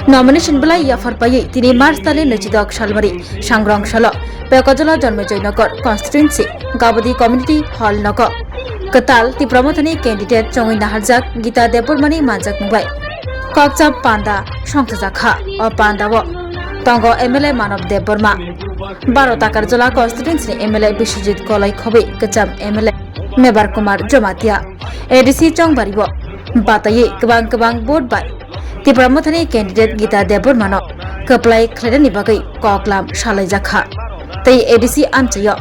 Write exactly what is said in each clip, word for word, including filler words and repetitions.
Nomination belai yaphar paiwi tini March talni naichidok salmari sangrong salo Pekojala Janmejoi Nagar constituency Gabadi Community Hall nogo kwtal Tipra Mothani candidate chongwi naharjak Gita Debbarmani manjakmung bai kokchap panda songchajakha. O pandao tongo M L A Manav Debbarma, Baro Takarjala constituency ni M L A Biswajit Koloi khobwi kwcham M L A Mebar Kumar Jamatia, A D C Chongbario bataiwi kwbang kwbang vote bai Tipra Mothani candidate Gita Debbarmano kwplai khlainani bagwi koklam salaijakha. Tei A D C amchaio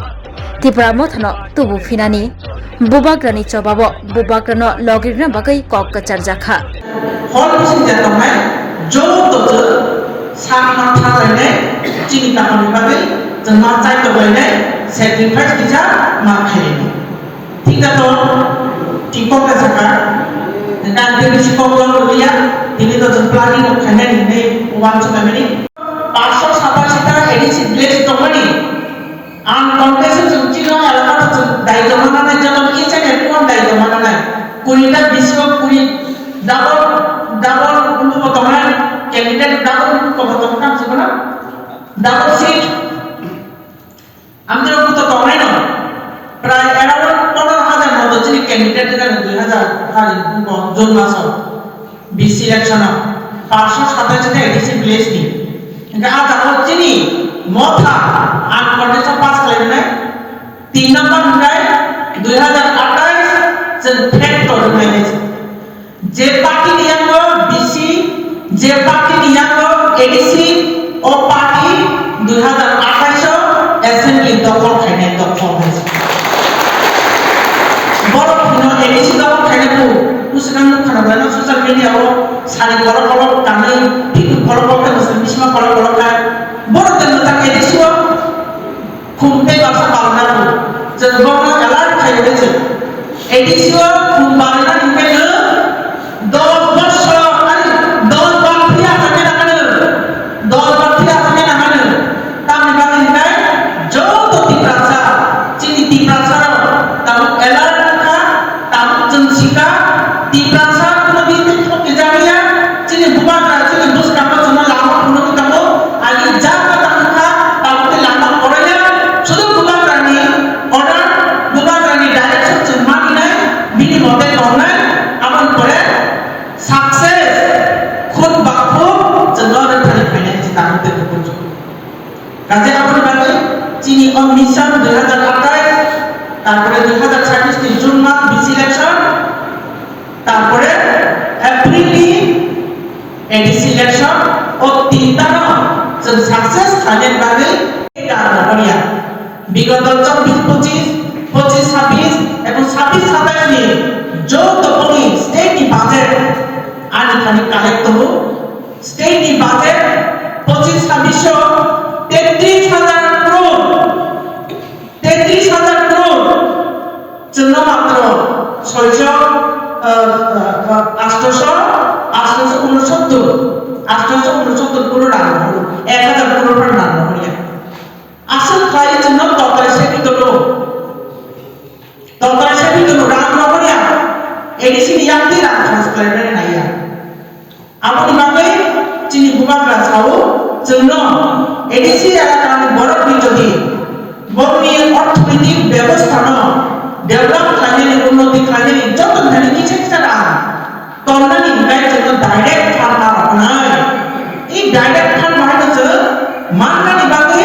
Tipra Mothano tubu phinani bubagrani chobao bubagrano logirina bagwi kok kwcharjakha. Hol bising ja tongnai joto chwng sakno thanglainai chini kaham ni bagwi chwng ma chai tonglainai sacrifice kisa ma khainai. Thik da to, thik kok da saka. Nang tini si kok lo liya, tini to chwng planning rok khainai ni hinwi uansuk khaimani. Paanshoi satashi ta A D C village tongmani. Ang contest chwng chino elaka to chwng daito mananai, joto each and every one daito mananai. Kuri ta bisingo kuri double, double group bo tongnai, candidate double group bo tongkha, chikona double seat. Amtwrok buto tongnai no, prai around pondro hajar moto chini candidate rwjak dui hajar hari bo June maso B C election o paanshoi satashi ta A D C village ni. Hingke a jaga o chini motha ang contest o pass khlai rwnai. Tin number hingkai dui hajar atais chwng factor rwnai. Je party ni yango B C, je party ni yango A D C, o party dui hajar atais o assembly dokhol khainai, dokhol khainai. Borok hino A D C dokhol khainai bu, bwswkang nukha na belai no social media o sari kolok kolok kanwi, phitu kolok kolok khe, bwswk bisima kolok kolok khe. Borok de mwchang A D C o Khum tei baksa palna rw. Chwng bono alert khai rwdi chwng. A D C o khum barina hingke nwng dos borsor, ani dos bar thwi asakhe nangmani. Dos bar thwi asakhe nangmani. Tamni bagwi hingke joto Tiprasa, chini Tiprasa rok tabuk alert wngkha. Tabuk chwng sika, Tiprasa kuno din tei thok kijak ya, chini bubagra, chini bwskango chwngno lama phunugwi tongo, ani jaga tangkha, tabuk tei lama kwrwi ya, sudu bubagrani order, bubagrani direction chwng maninai, bini mote tongnai, aboni pore success, khud ba khud chwngno rwngthani phainai se tabuk tei bukurju. Kaje aboni bagwi chini o mission dui hajar atais, tarpore dui hajar chhabis ni June mas B C election, tarpore April ni A D C election, o tinta no chwng success khlaina bagwi ta rohorya. Bigoto chobbish pochish, pochish chabbish ebong chabbish satais ni joto boni state ni budget ani thani collect tongo. State ni budget pochish chabbish o tetris hajar crore, tetris hajar crore, chwngno matro soiso, ah, ah, ah, astoso, astoso unosottor, astoso unosottor crore rang rohor, ek hajar crore phan rang rohorya. Aswk khlai chwngno totrai se bitono, totrai se bitono rang rohorya, A D C ni yakni rang khorch khlaimani naiya. Aboni bagwi chini bubagra sao, chwngno A D C elakani borokni jodi borokni orthonoitik bebostha no develop khlainani, unnoti khlainani joto thani kisa kisa rang tonnani hwnkhai chwngno direct fund ma rwkhnai. I direct fund bahai no chwng mannani bagwi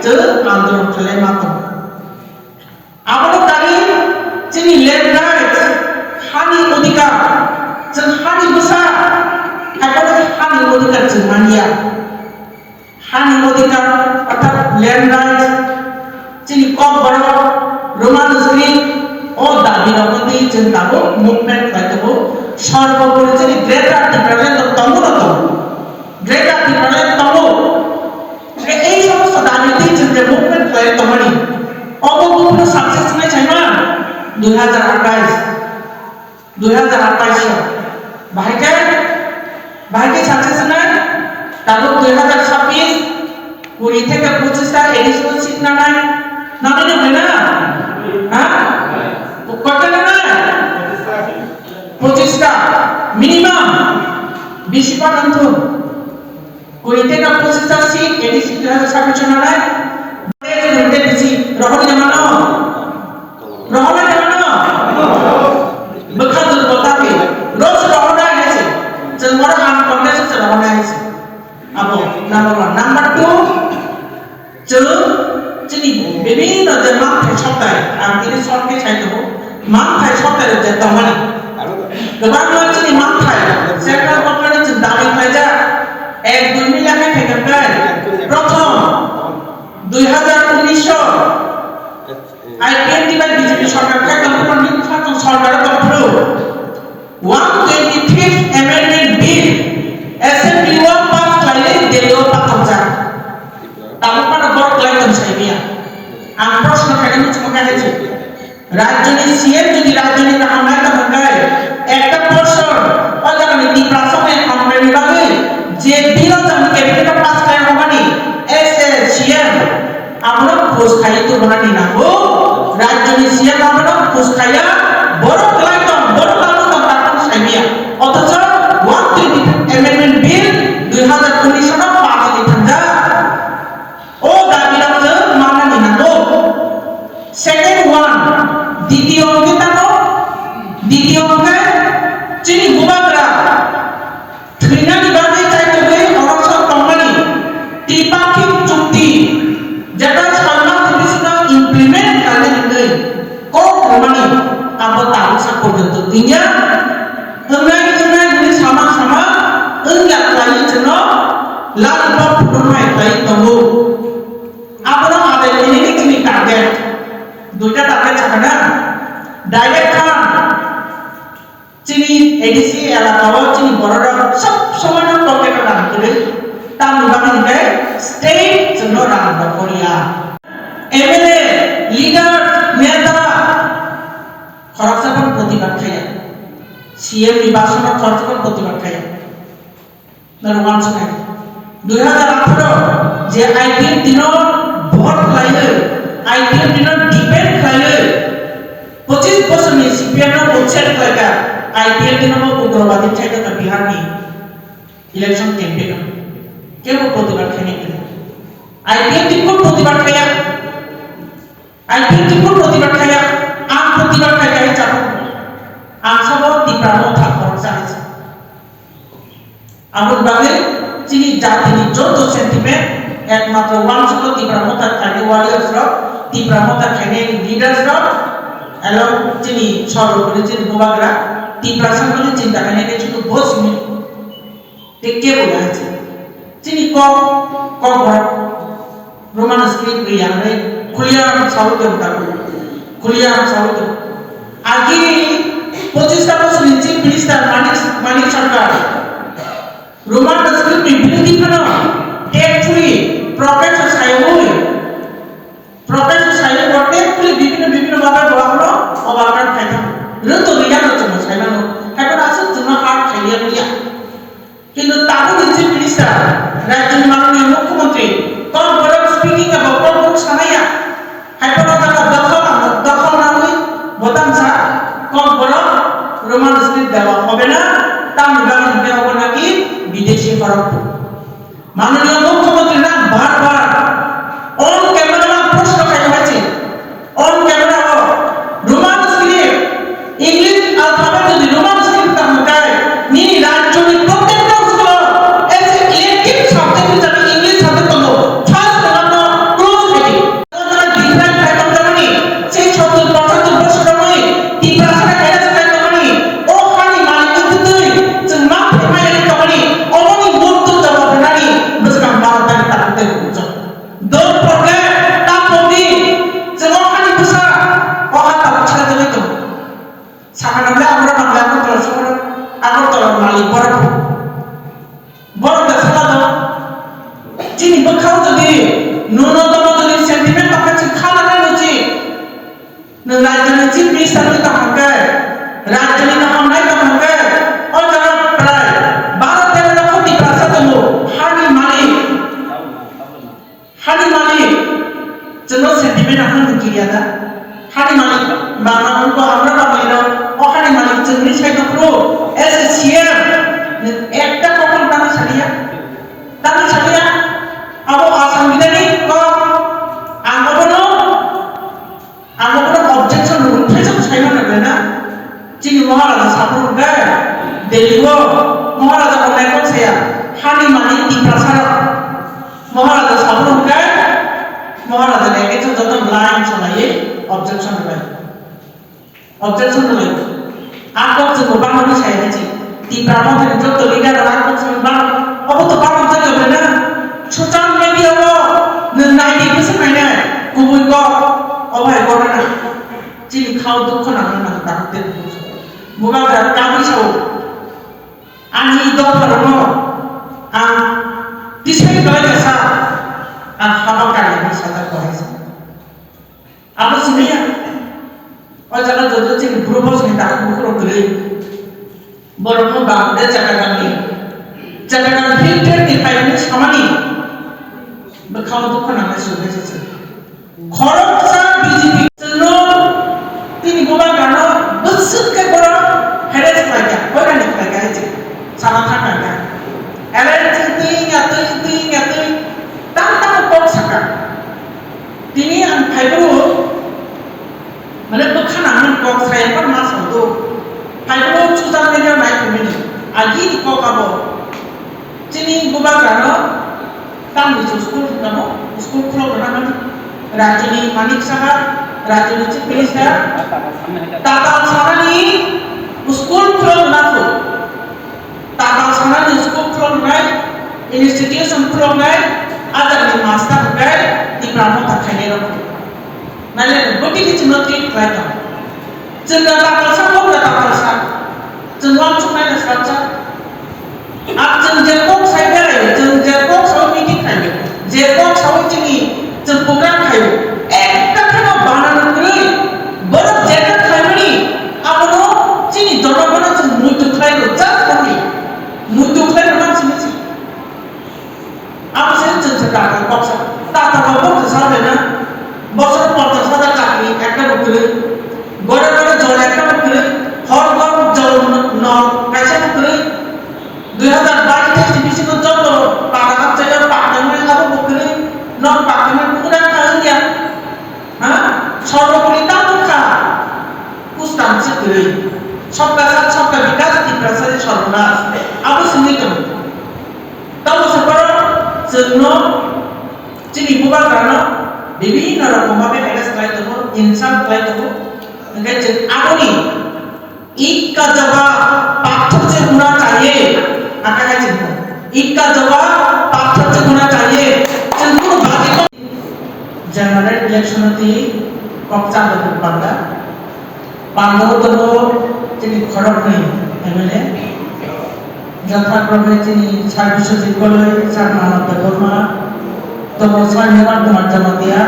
chwng andolon khlai ma tongo. Abono tani chini land rights, hani odhikar, chwng hani bwsa, haiphano hani odhikar chwng manya. Hani odhikar, orthat land rights, chini Kokborok, Roman script, o dabi rokno twi chwng tabuk movement khlai tongo. Sorbopori chini Greater Tipraland o tongo no tongo. Greater Tipraland tongo. Hingke ei somosto dabi twi chwng je movement khlai tongmani, obo buphuru success wngnai saima dui hajar atais, dui hajar atais o. Bahai khe, bahai khe success wngnai, tabuk dui hajar chabbish, kuri theke pochish ta A D C o seat nanai, nanai nw hwnwi na? Ha? Koita nanai? Pochish ta, minimum, bisi pa nang thung. Kuri teka pochista seat A D C dui hajar sabbish chana nai. Kuri teka bisi rohor ya mano. Rohor ya mano. Bwkha dur bota pi. Rose rohor ya se. Jeng mora ang kongres se rohor ya se. Abo number one. Number two. Chwng chini bibhinno je manthai soktai, ang tini short khe sai tongo, manthai soktai rok je tongmani. Kwbangma chini manthai central government ni chwng dabi khlaijak, ek dui mila khe khaikha kai. Prothom dui hajar unis o I P F T bai B J P sorkar khai tongphuru, nini kha tong sorkar o tongphuru. One twenty-fifth Amendment Bill Assembly o pass khlainai Delhi o pathaljak. Tabuk phano borok kwlai tong saimanya. Ang proshno khaina muchungo kha hai se. Rajyoni C M jodi rajyoni kaham nai tong hwnkhe, ekta portion o jagani Tiprasa ni hamkrai ni bagwi je bill o jagani cabinet o pass khlai hwnmani as a C M, abono khoj khaiwi tubunani nango. Rajyoni C M abono khoj khaiya, borok kwlai tong, borok lama tong, takhuk saimanya. Othocho one twenty amendment bill dui hazar unis no pass khe thangjak. O dabi rok chwng manani nango. Second one, ditiyo hwnkhe tamo, ditiyo hwnkhe chini bubagra thwinani bagwi chaitugwi oroksa tongmani tripakhik chukti, jeta salma sibisino implement khlainai hwnwi kok rwmani abo tabuksa porjonto wngya, wngnai wngnai hwnwi sama sama wngya khlaiwi chwngno lollipop phunuknai khlaiwi tongo. Abono adai khainani chini target, duita target sakha na, direct kha. Chini A D C elaka o chini borok rok sob somoi no pocket o rang kwrwi, tamni bagwi hwnkhe state chwngno rang rok horiya. M L A, leader, neta khoroksa phano protibad khaiya. C M ni basono khoroksa phano protibad khaiya. Nang uansuknai. Dui hazar atharo je I P F T no vote khlaiwi, I P F T no defend khlaiwi, pochis bosorni C P M no utshed khlaikha, I P F T no bo ugrobadi khlaikha Bihar ni election campaign o. Kebo protibad khainai kwrwi. I P F T kunu protibad khaiya. I P F T kunu protibad khaiya. Ang protibad khaikha hai chapung. Ang sabo Tipra Motha khoroksa hai se. Aboni bagwi chini jatini joto sentiment, ekmatro uansukno Tipra Motha khlainai warriors rok, Tipra Motha khlainai leaders rok, elo chini sorbo chini bubagra, Tiprasa ni chinta khainai khe chini bo simi tei kebo ya hai se. Chini kok, kok borok. Roman script ri yang re, khuliam sawi tong ta, khuliam sawi tong. Agi pochis ta bosor ni Chief Minister Manik, Manik Sarkar Roman script ni birodhi phano tactfully, professor sayawi, professor sayawi bo tactfully bibhinno bibhinno bhabe bo abono overcome khai thang. Rwng to riya no chwng sai mano, hai phano aswk chwngno hard khaiya riya. Kintu tabukni Chief Minister, rajyoni manoniya mukhyamantri, kokborok speaking abo kokborok sanaya. Hai phano jaga dokhol ang, dokhol nangwi bo tamsa kokborok Roman script dewa hobe na, tamni bagwi hwnkhe obo naki bideshi horok. Manoniya mukhyamantri nang bar bar on camera nang proshno khai hai se. On camera o Roman script, English alphabet jodi Roman script ta hwnkhe, nini rajyoni prottekta school o as a elective subject hisabe English subject tongo, first class no close khai di. Different khai tongmani, sei sottor pochattor bosor romwi Tiprasa harass khai tongmani, o hani malik wngtwi chwng ma phai maya tongmani, omoni mukto jawab rwnani bwskang baro tani tabuk tei rwjak. Don't forget, ta pogdi, chwng o hani bwsa, o ha tabuk chwla jagwi tongo. Sakha nang le Agartala, Agartala sohor, Agartala malik borok. Borok da sala do. Chini bwkhao jodi, nuno tomo jodi sentiment tongkha chwng kha nang nai nuchi. Nwng rajyoni chief minister wngwi tong hwnkhe, rajyoni kaham nai tong hwnkhe, o jaga prai baro tero lakh Tiprasa tongo, hani malik. Hani malik, chwngno sentiment ang nukliya da? Hani malik, bangma wngkha, amra bangma ino, o hani malik chwngni side o phuru, as a C M, nwng ekta kokno tangwi saliya? Tangwi Objection rwlai. A kok chwngbo bangmani sai hai chi. Tipra Motha ni joto leader rok a kok chwngbo bang. Obo to bang objection rwlai na. Social media o nwng nai di bwswk nainai. Kubui kok. Obo hai kok na. Chini khao dukho nangna nang tak te. Bubagra kabui sao. Ani dopha rokno ang tisai kwlai kha sa. Ang haba kari ni sajak bahai sa. Abo simi ya. O jaga joto chini bru bosni takhuk bukhuk rok kwrwi. Borokno bang de Chakadam ni. Chakadam filter ni phaimani samani. Bwkhao dukho nangnai sugai se chwng. Khoroksa B J P chwngno tini bubagrano bwswk khe borok harass khlaikha, hoirani khlaikha hai chwng sana thangkha. Elai chwng twi ya twi twi ya twi tang tang kok sakha. Tini ang phaibo mane bwkha nangmani kok saya pan ma songdo. Phaibo social media nai phimani agini kok abo. Chini bubagrano tamni se school hwnkhamo, school khulok rwna mani. Rajyoni Manik Saha, rajyoni Chief Minister, tatal sanani school khulok rwna kho. Tatal sanani school khulok rwnai, institution khulok nai, ajakni master hwnkhe Tipra Motha khainai rok. Naile bwtwi khe chwngno treat khlai tong. Chwng da tatal sa, bo da tatal sa. Chwng uansuknai na srapsa. Ang chwng je kok sai berai, chwng je kok sao meeting khaio, je kok sao chini chwng program khaio, ekta kheno banana kwrwi, borok je kok khaimani, abono chini jonogono chwng muitu khlaio, just only muitu khlaio, mang simi si. Abo se chwng se tatal kok sa, tatal kok sa na, bosor ponchash hajar chakri ekta bo kwrwi, gore gore jol ekta bo kwrwi, hor hor jol no kaisa bo kwrwi. Dui hazar bais teis ni bisingo joto para amchaio paknangmani abo bo kwrwi, nok paknangmani kwrwi wngkha wngya? Ha? Sarvopori tamo kha? Kustam se kwrwi. Sabka saath sabka vikas, Tiprasa ni sarbonas. Abo se wngwi tongo. Tamo se borok chwngno, chini bubagrano bibhinno rokom bhabe harass khlai tongo, insult khlai tongo. Hwnkhe chwng aboni Ikka jawab pathor se hona chahiye. Aka hai chwng. Ikka jawab pathor se hona chahiye. Chwng kunu bati ko. General election ti kokcha do panda. Pando to chini khorok ni M L A. Jatha Prabhu chini Sir Biswajit Goloi, Sir Mahadev Debbarma, to Sir Nimal Kumar Jamatia,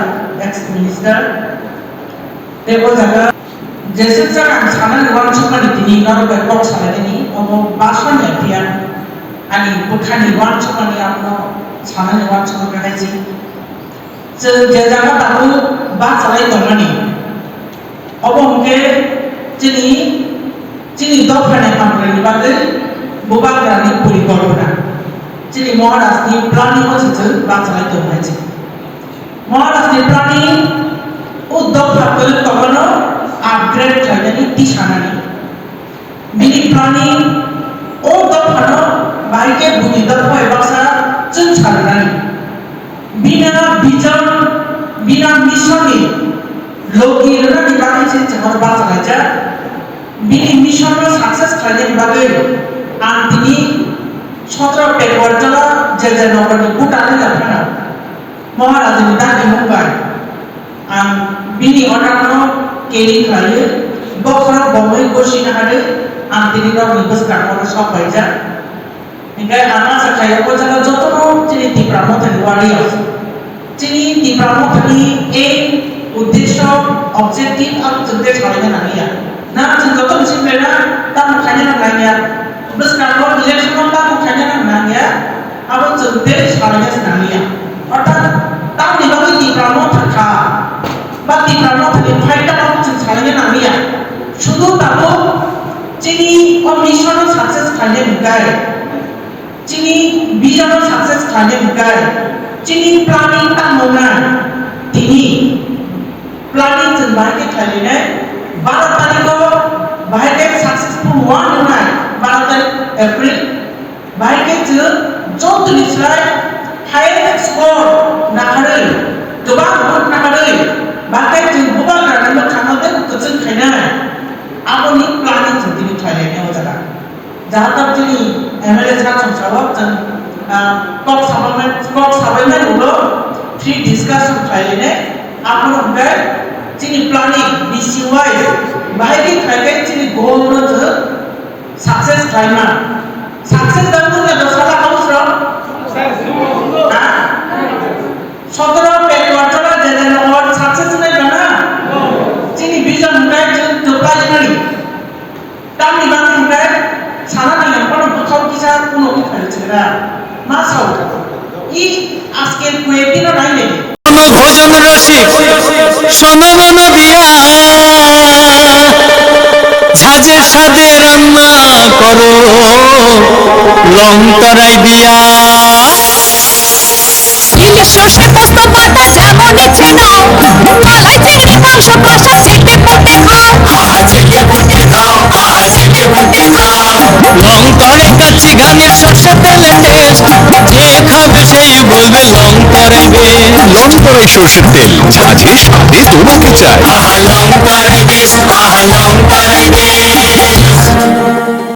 ex minister. Tei o jaga jeswk jak ang sanani uansukmani tini norok bai kok salainani omo basani aphiya ani bwkhani uansukmani abono sanani uansukma khe hai se. Chwng je jaga tabuk bachalai tongmani obo hwnkhe chini, chini dophani hamkraini bagwi bubagrani porikolpona, chini Maharajni planning o se chwng bachalai tongo hai se. Maharajni planning o dopha kwrwng tongmano upgrade khlainani tisanani. Bini planning o dophano bahai khe buini dopha bai baksa chwng sa rwnani. Bina vision, bina mission ni logi rwnani bagwi se chwngno bachalaijak. Bini mission no success khlainani bagwi ang tini sotro February jora J J Nagar ni Bhutan ni laphana. Maharaj ni dagi mung bai ang bini order no carry khlaiwi bokhorok bomwi gosi naharwi ang tini norokni bwskango sok paijak. Hinkhe ang asa khaio o jaga jotono chini Tipra Mothani warriors, chini Tipra Mothani aim, uddesho, objective ang chwng tei salaina nangya. Na chwng joto bisi belai na tamo khaina nangya. Bwskango election o tamo khaina nangya. Abo chwng tei salaina se nangya. Orthat tamni bagwi Tipra Motha kha ba Tipra Mothani fight abo chwng salaina nangya. Sudu tabuk chini o mission o success khaina hwnkhe, chini vision o success khaina hwnkhe, chini planning tamo nai tini planning chwng bahai khe khlai lainai. Baro tarikh o bahai khe successful wng nai, baro tarikh April. Bahai khe chwng jotoni slai higher score naharwi, kwbang vote naharwi, bahai khe chwng bubagrani mwkhango tei kwchwng khainai. Jahatak chini M L A sir song sabo chwng, ah, kok sabaimani, kok sabaimani ulo free discussion khlainai, aphuru hwnkhe chini planning B C Y bahai khe khlaikai chini goal no chwng success khlaima. Success da wngkha da sala house rok? Ha? Sotoro pet quarter je je no success wngnai kana? Chini vision hwnkhe chwng twplai wngnai. Tamni bagwi hwnkhe sana nang yang phano bwkhao kisa kuno wngkha chwra. Ma sao? I aske kuye dino nai nai. ভোজন রসিক শোনো মন দিয়া, সাজে সাজে রান্না করো লং তরাই দিয়া। ইলিশ সর্ষে পোস্ত বাতাসা মনে চিনাও, মালাই চিংড়ি মাংস কষা ছিটে পুটে খাও। আহা ছিটে পুটে খাও, আহা ছিটে পুটে খাও। লং তরাই কাচ্চি ঘানি সর্ষে তেলে টেস্ট, যে খাবে সেই বলবে লং তরাই বেস্ট। লং তরাই সর্ষের তেল, ঝাঁঝে স্বাদে চমকে যায়। আহা লং তরাই বেস্ট, আহা লং তরাই বেস্ট।